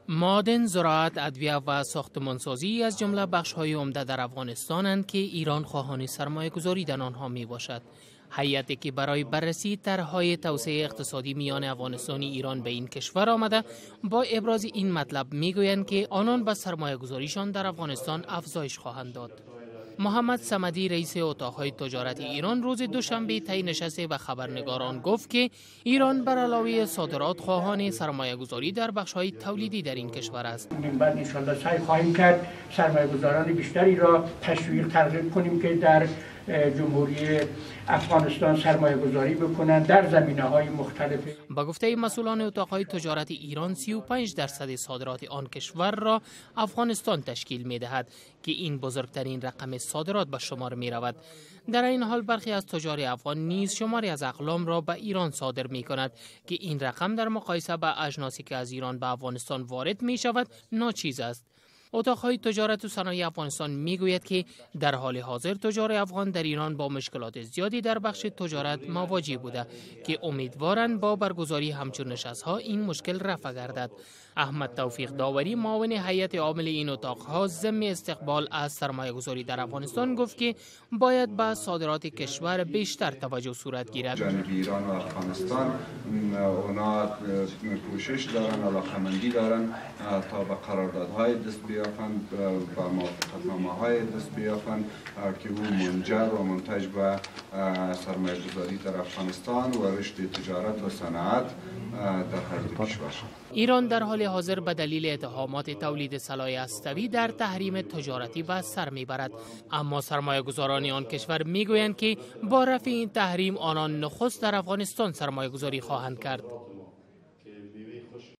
معادن، زراعت، ادویه و ساختمانسازی از جمله بخش‌های عمده در افغانستانند که ایران خواهان سرمایه‌گذاری در آنها می باشد. هیئتی که برای بررسی طرح‌های توسعه اقتصادی میان افغانستان و ایران به این کشور آمده، با ابراز این مطلب میگویند که آنان به سرمایه‌گذاریشان در افغانستان افزایش خواهند داد. محمد صمدی، رئیس اتاقهای تجارت ایران، روز دوشنبه طی نشست به خبرنگاران گفت که ایران بر علاوه صادرات خواهان سرمایه‌گذاری در بخش‌های تولیدی در این کشور است. من بعد انشالله سعی خواهیم کرد سرمایه‌گذاران بیشتری را تشویق ترغیب کنیم که در جمهوری افغانستان سرمایه گذاری بکنند در زمینه‌های مختلف. با گفته مسئولان اتاقهای تجارت ایران، 35% صادرات آن کشور را افغانستان تشکیل می‌دهد که این بزرگترین رقم صادرات به شمار می‌رود. در این حال برخی از تجار افغان نیز شماری از اقلام را به ایران صادر می‌کند که این رقم در مقایسه با اجناسی که از ایران به افغانستان وارد می‌شود ناچیز است. اتاقهای تجارت و صنایع افغانستان میگوید که در حال حاضر تجار افغان در ایران با مشکلات زیادی در بخش تجارت مواجه بوده که امیدوارند با برگزاری همچون نشست‌ها این مشکل رفع گردد. احمد توفیق داوری، معاون هیئت عامل این اتاقها، ضمن استقبال از سرمایه‌گذاری در افغانستان گفت که باید به صادرات کشور بیشتر توجه صورت گیرد. جانب ایران و افغانستان اونا کوشش دارن، علاقمندی دارن تا به قراردادهای دست بیافند و موافقتنامه‌های دست بیافند که او منجر و منتج به سرمایه‌گذاری در افغانستان و رشد تجارت و صنعت در هر دو کشور شد. ایران در حال حاضر به دلیل اتهامات تولید سلاح هسته‌ای در تحریم تجارتی به سر میبرد، اما سرمایه‌گذاران آن کشور میگویند که با رفع این تحریم آنان نخست در افغانستان سرمایه‌گذاری خواهند کرد.